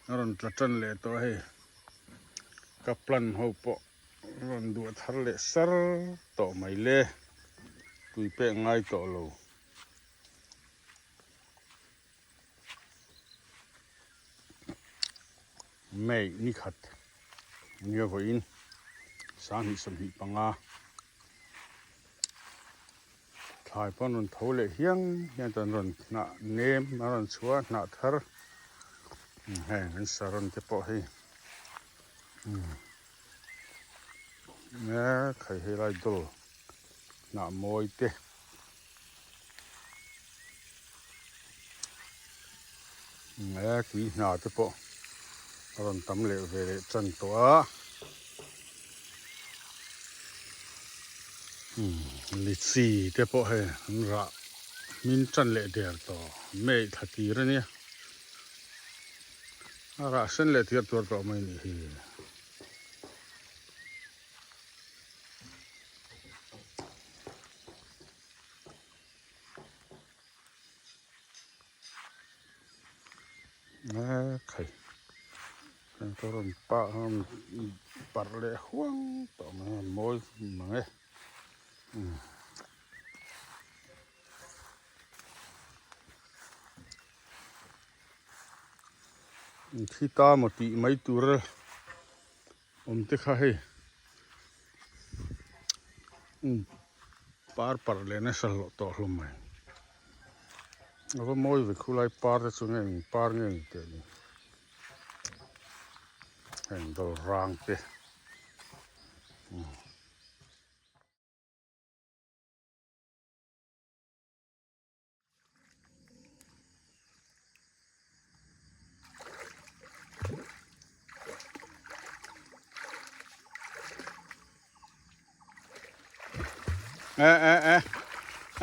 a rawn tla tan leh tawh a hei ka plant ho pawh a rawn duah thar leh sar tawh mai le tui pek ngai tawh lo. May ni khat nia vawiin 2025 thlai pawh an rawn tho leh hiang hian chuan an rawn hnah nem a rawn chhuah a hnah thar heng an saron te pawh hei khai helai dawl hnah mawi te. E tui hna te pawh a rawn tam leh ve leh tan tawh a litchi te pawh hei an rah hmin tan leh der tawh May thla tir a nia a rah sen leh tir tuar tawh mai a nih hi. Khai ka rawn pah rawn parh leh huang tawh mai a mawi mang e Khi ta maw tih mai tur a awm te kha hei par parh leh nasa hlawh tawh hlawm mai a va mawi ve khulai par te chu nge eng par nge ni teh ni heng dawr rang te. E e e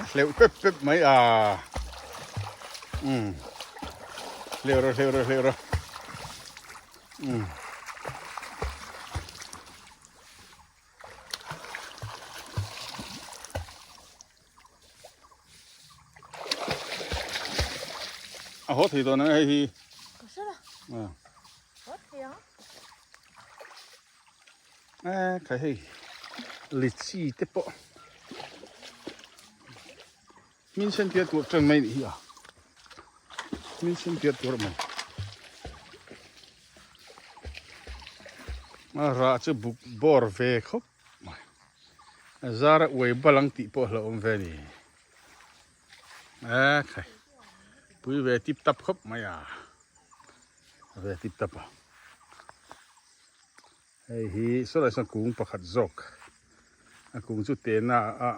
a hleuh pep pep mai a um hleuh rawh hleuh rawh hleuh rawh um A haw thei dawn ang hei hi. Ka hre la. A. Haw thei ang. E khai hei litchi te pawh min sen tir tur tan mai nih hi a. Min sen tir tur mai. A rah chu buk bawr ve khawp. A zara uai bal ang tih pawh hlauhawm ve a ni. E khai pui ve tip tap khawp mai a, ve tip tap a. Hei hi sawlai sawn kung pakhat zawk a kung chu tena a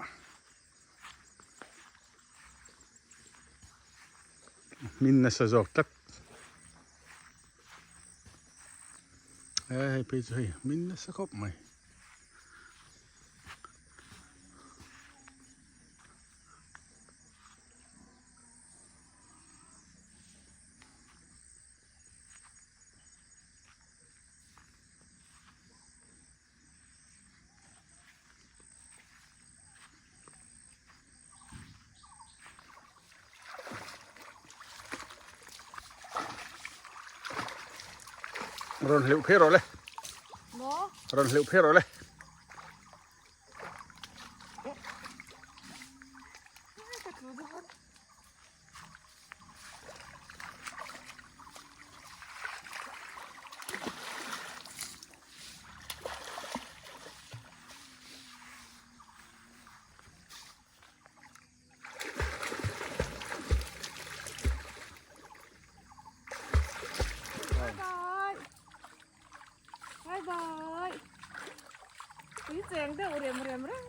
hmin nasa zawk tlat. E hei phei chu hei hmin nasa khawp mai. Rawn hleuh phei rawh le. Rawn hleuh phei rawh le. Bye bye. Tui cheng deuh rem rem reng.